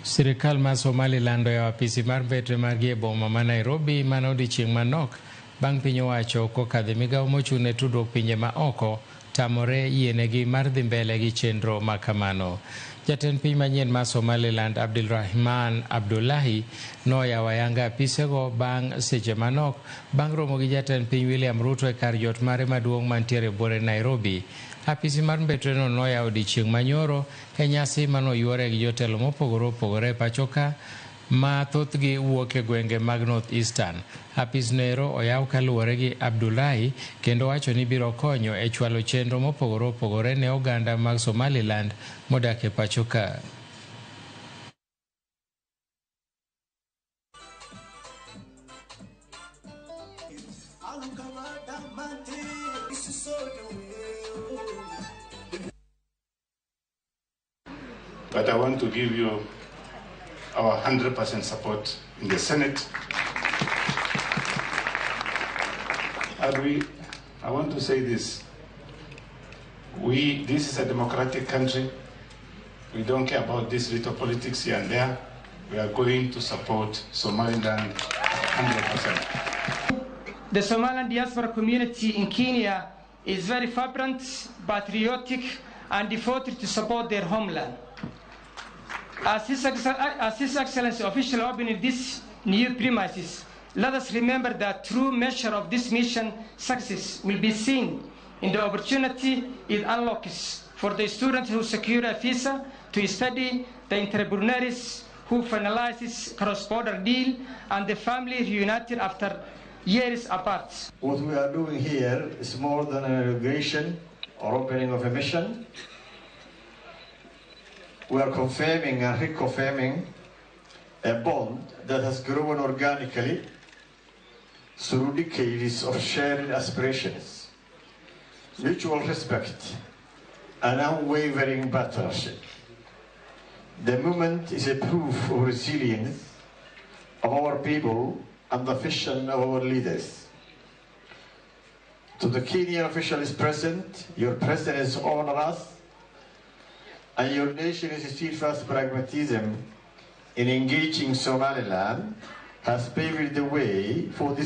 Sirikal mar Somaliland oyawo apisi mar mbetre margi e boma ma Nairobi mana odiechieng' manok bang' piny owacho kokadho e migawo mochung' ne tudruok pinje ma oko tamore yienegi mar dhi mbele gi chenro ma kamano. Jatend piny manyien mar Somaliland Abdulrahman Abdullahi noyawo ayanga apisego bang' seche manok bang' romo gi jatend piny William Ruto e kar jot mare maduong' mantiere buore Nairobi. Apisi mar mbetreno noyawo odiechieng' manyoro e nyasi manoyuore gi jotelo mopogore opogore e pacho ka ma thothgi wuok e gwenge mag North Eastern. Apis noero oyaw kaluwore gi Abdullahi kendo wacho ni biro konyo e chwalo chenro mopogore opogore ne oganda mag Somaliland modak e pacho ka. But I want to give you our 100% support in the Senate. And I want to say this. This is a democratic country. We don't care about this little politics here and there. We are going to support Somaliland 100%. The Somaliland diaspora community in Kenya is very vibrant, patriotic, and devoted to support their homeland. As His Excellency officially opened this new premises, let us remember that true measure of this mission success will be seen in the opportunity it unlocks for the students who secure a visa to study, the entrepreneurs who finalizes cross-border deal, and the family reunited after years apart. What we are doing here is more than an inauguration or opening of a mission. We are confirming and reconfirming a bond that has grown organically through decades of shared aspirations, mutual respect, and unwavering partnership. The movement is a proof of resilience of our people and the vision of our leaders. To the Kenyan officials present, your presence honors us, and your nation's steadfast pragmatism in engaging Somaliland has paved the way for this